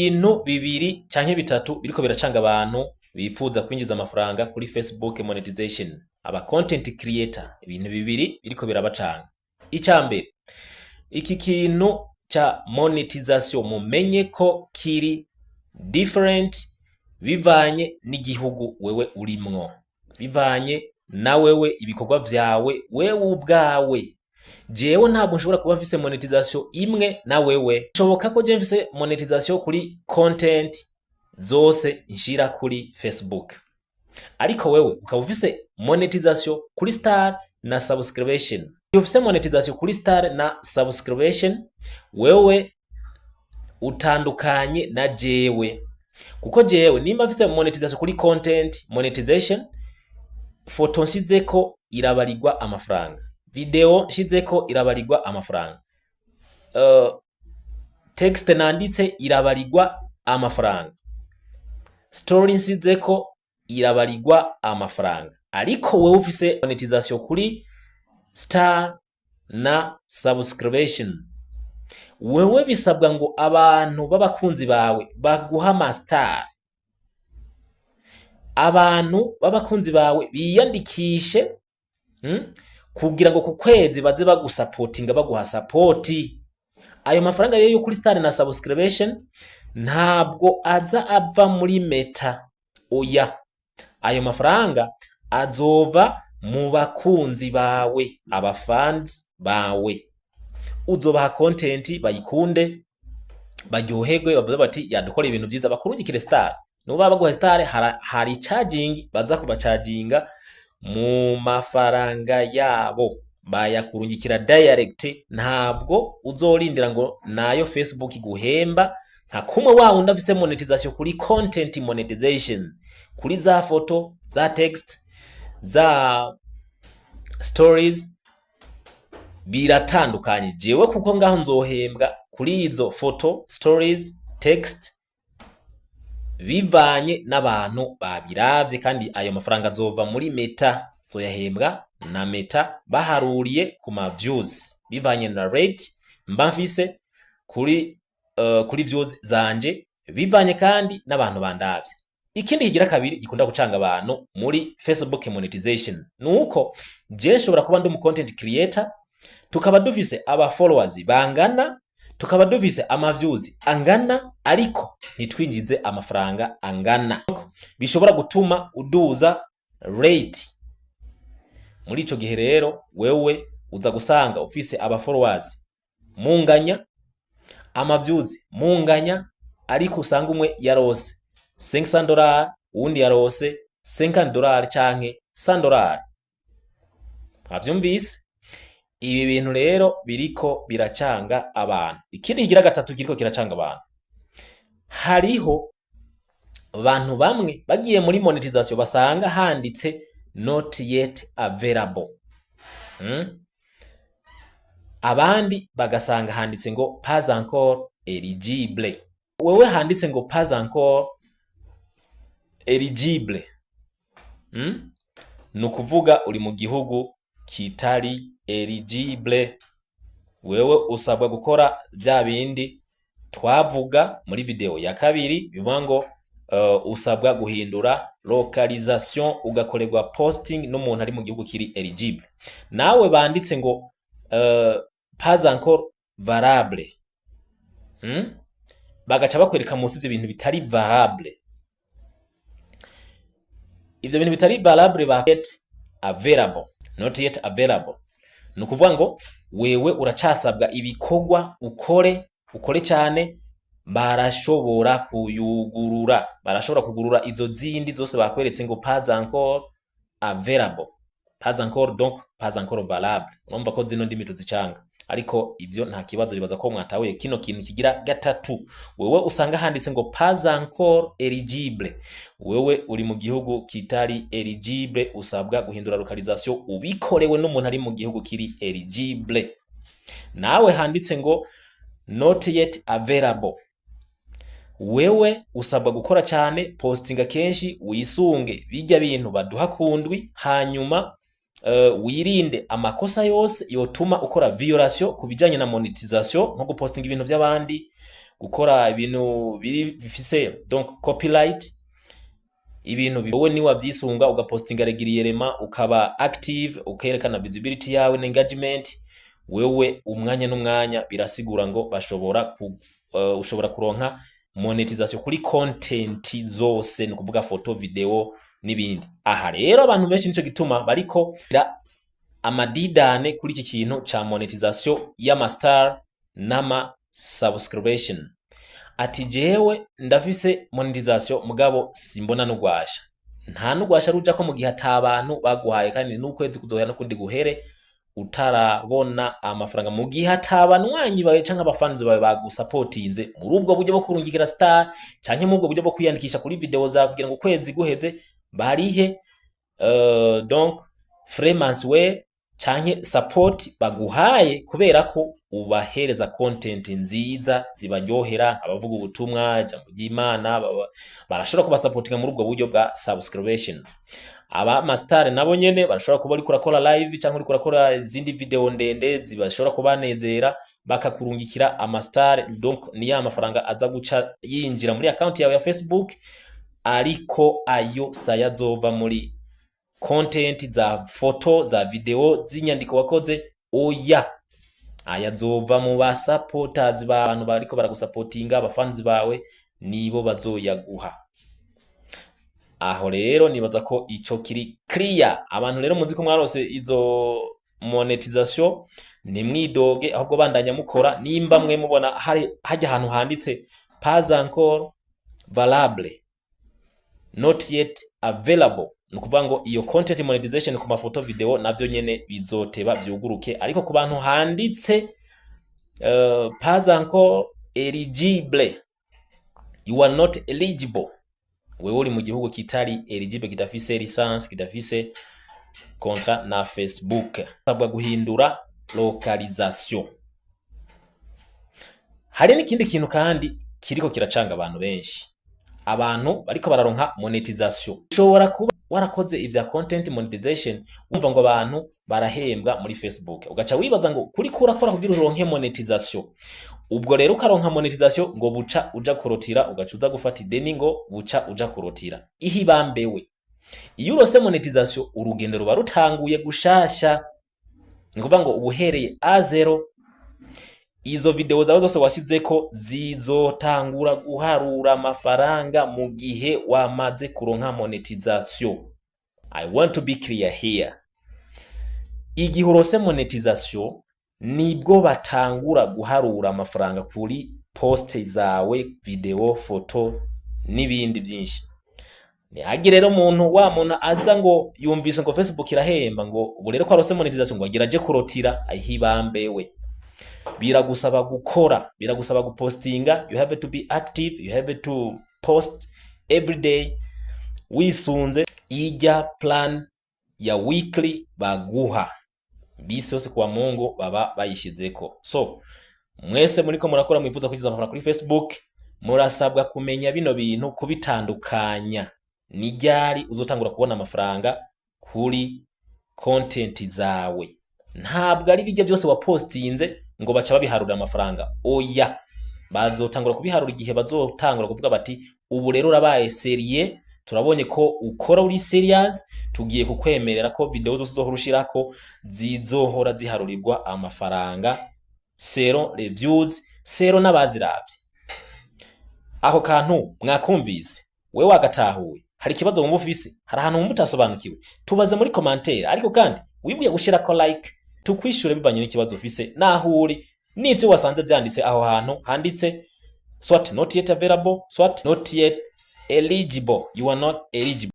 Ibintu bibiri canke bitatu biriko biracanga abantu bipfuza kwinjiza amafaranga kuri Facebook monetization, aba content creator. Ibintu bibiri biriko birabacanga. Ica mbere, iki kintu ca monetization, mumenye ko kiri different bivanye n'igihugu wewe urimwo, bivanye na wewe, ibikorwa vyawe wewe ubwawe. Jewe ntabwo nshobora kuba mfise monetization imwe na wewe. Bishoboka ko je mfise monetization kuri content zose nshira kuri Facebook, ariko wewe ukaba ufise monetization kuri star na subscription. Iyo ufise monetization kuri star na subscription, wewe utandukanye na jewe, kuko jewe nimba mfise monetization kuri content monetization, foto nshizeko irabarirwa amafaranga, video nshizeko irabarirwa amafaranga, text nanditse irabarirwa amafaranga, story nsizeko irabarirwa amafaranga. Ariko wewe ufise monetization kuri star na subscription, wewe bisabwa ngo abantu b'abakunzi bawe baguha ama star, abantu b'abakunzi bawe biyandikishe, kugira ngo ku kwezi baze bagusapotinga, baguha support. Ayo mafaranga rero yo kuri star na subscription ntabwo aza ava muri Meta, oya. Ayo mafaranga azova mu bakunzi bawe, aba fans bawe. Uzobaha content bayikunde, baryoherwe, bavuze bati yadukora ibintu vyiza, bakurungikire star. Nuba baguha star, hari charging baza kubacaginga mu mafaranga yabo, bayakurungikira direct. Ntabwo uzorindira ngo nayo Facebook iguhemba nka kumwe wa wundi afise monetization kuri content monetization, kuri za foto, za text, za stories. Biratandukanye. Jewe kuko ngaho nzohembwa kuri izo foto, stories, text bivanye n'abantu babiravye, kandi ayo mafaranga azova muri Meta, nzoyahembwa na Meta baharuriye ku ma views, bivanye na rate mba mfise kuri views zanje, bivanye kandi n'abantu bandavye. Ikindi kigira kabiri gikunda gucanga abantu muri Facebook monetization nuko je nshobora kuba ndi umu content creator, tukaba dufise aba followers bangana, tukaba dufise ama views angana, ariko ntitwinjize amafaranga angana. Bishobora gutuma uduza rate. Muri ico gihe rero, wewe uza gusanga ufise aba followers munganya, ama views munganya, ariko usanga umwe yarose $500, uwundi yarose $50 canke $100. Mwavyumvise? Ibi bintu rero biriko biracanga abantu. Ikindi kigira gatatu kiriko kiracanga abantu, hariho abantu bamwe bagiye muri monetization basanga handitse "not yet available", Abandi bagasanga handitse ngo "pas encore éligible". Wewe handitse ngo "pas encore éligible", Ni ukuvuga uri mu gihugu kitari éligible. Wewe usabwa gukora vya bindi twavuga muri video ya kabiri, bivuga ngo usabwa guhindura localisation, ugakorerwa posting n'umuntu ari mu gihugu kiri éligible. Nawe banditse ngo "pas encore valable", Bagaca bakwereka munsi ivyo bintu bitari valable. Ivyo bintu bitari valable ba yet available, not yet available, ni ukuvuga ngo wewe uracasabwa ibikorwa, ukore, ukore cyane. Barashobora kuyugurura, barashobora kugurura izo zindi zose bakweretse ngo "pas encore available", pas encore, donc pas encore valable. Urumva ko zino ndimi tuzicanga, ariko ivyo nta kibazo. Ribaza ko mwatahuye kino kintu kigira gatatu. Wewe usanga handitse ngo "pas encore éligible", wewe uri mu gihugu kitari éligible, usabwa guhindura localisation ubikorewe n'umuntu ari mu gihugu kiri éligible. Nawe handitse ngo "not yet available", wewe usabwa gukora cyane, postinga kenshi, wisunge bijya bintu baduha kundwi, hanyuma wirinde amakosa yose yotuma ukora violation ku bijanye na monetization, nko gupostinga ibintu by'abandi. Gukora ibintu biri bifise donc copyright, ibintu wowe ni wavyisunga, ugapostinga régulièrement, ukaba active, ukerekana visibility yawe na engagement, wewe umwanya n'umwanya birasigura ngo bashobora ku, ushobora kuronka monetization kuri content zose, ni ukuvuga photo, video n'ibindi. Aha rero abantu benshi nico gituma bariko amadidane kuri iki kintu ca monetization y'ama star n'ama subscription. Ati: "Jewe ndafise monetization, mugabo simbona n'ugwasha." Nta n'ugwasha rujako mu gihe ata bantu baguhaye, kandi n'ukwezi kuzohera n'ukundi guhere utarabona amafaranga, mu gihe ata banywanyi bawe canke abafanzi bawe bagusapotinze muri ubwo buryo bwo kurungikira star canke muri ubwo buryo bwo kwiyandikisha kuri video zawe, kugira ngo ukwezi guheze barihe donc frais mensuel canke support baguhaye kubera ko ubahereza content nziza zibaryohera, abavuga ubutumwa, ijambo ry'Imana, barashobora kubasapotinga muri ubwo buryo bwa subscription. Aba ma star nabo nyene barashobora kuba uriko urakora live canke uriko urakora izindi video ndende zibashobora kubanezera, bakakurungikira ama star. Donc ni ya mafaranga aza guca yinjira muri account yawe ya Facebook, ariko ayo saya azova muri content za photo, za video, z'inyandiko wakoze. Oya, aya azova mu ba supporters, bantu bariko baragusapotinga, abafanzi bawe nibo bazoyaguha. Aho rero nibaza ko ico kiri clear. Abantu rero muzi ko mwarose izo monetization, ntimwidoge, ahubwo bandanya mukora. Nimba mwe mubona hari hajya ahantu handitse "pas encore valable", "not yet available", ni ukuvuga ngo iyo content monetization ku mafoto, video navyo nyene bizoteba vyuguruke. Ariko ku bantu handitse "pas encore eligible", you are not eligible, wewe uri mu gihugu kitari eligible, kidafise licence, kidafise contrat na Facebook, usabwa guhindura localisation. Hari n'ikindi kintu kandi kiriko kiracanga abantu benshi, abantu bariko bararonka monetization. Ushobora kuba warakoze ivya content monetization, wumva ngo abantu barahembwa muri Facebook, ugaca wibaza ngo kuri ko urakora kugira uronke monetization. Ubwo rero ukaronka monetization, ngo buca uja kurotira, ugaca uza gufata ideni, ngo buca uja kurotira. Ihibambewe, iyo urose monetization, urugendo ruba rutanguye gushasha. Ni kuvuga ngo ubuhereye à zéro. Izo video zawe zose wasizeko zizotangura guharura amafaranga mu gihe wamaze kuronka monetization. I want to be clear here: igihe urose monetization, nibwo batangura guharura amafaranga kuri post zawe, video, photo n'ibindi byinshi. Ntihagire rero umuntu wa muntu aza ngo yumvise ngo Facebook irahemba, ngo ubu rero ko arose monetization ngo agira aje kurotira. Ahibambewe, biragusaba gukora, biragusaba gupostinga. You have to be active, you have to post every day, wisunze ijya plan ya weekly baguha bisi yose kuwa Mungu baba bayishizeko. So mwese muriko murakora, mwifuza kwinjiza amafaranga kuri Facebook, murasabwa kumenya bino bintu, kubitandukanya. Ni ryari uzotangura kubona amafaranga kuri content zawe? Ntabwo ari bijya byose wapostinze ngo baca babiharurira amafaranga. Oya, bazotangura kubiharura igihe bazotangura kuvuga bati: "Ubu rero urabaye sérieux, turabonye ko ukora, uri serious, tugiye kukwemerera ko video zose uzohora ushirako zizohora ziharurirwa amafaranga selon les views, selon n'abaziravye." Ako kantu mwakumvise? We wagatahuye? Hari ikibazo wumva ufise? Hari ahantu wumva utasobanukiwe? Tubaze muri commentaire. Ariko kandi wibuye gushirako like, tukwishure bivanye n'ikibazo ufise, naho uri, n'ivyo wasanze vyanditse aho hantu handitse soit "not yet available", soit "not yet eligible", you are not eligible.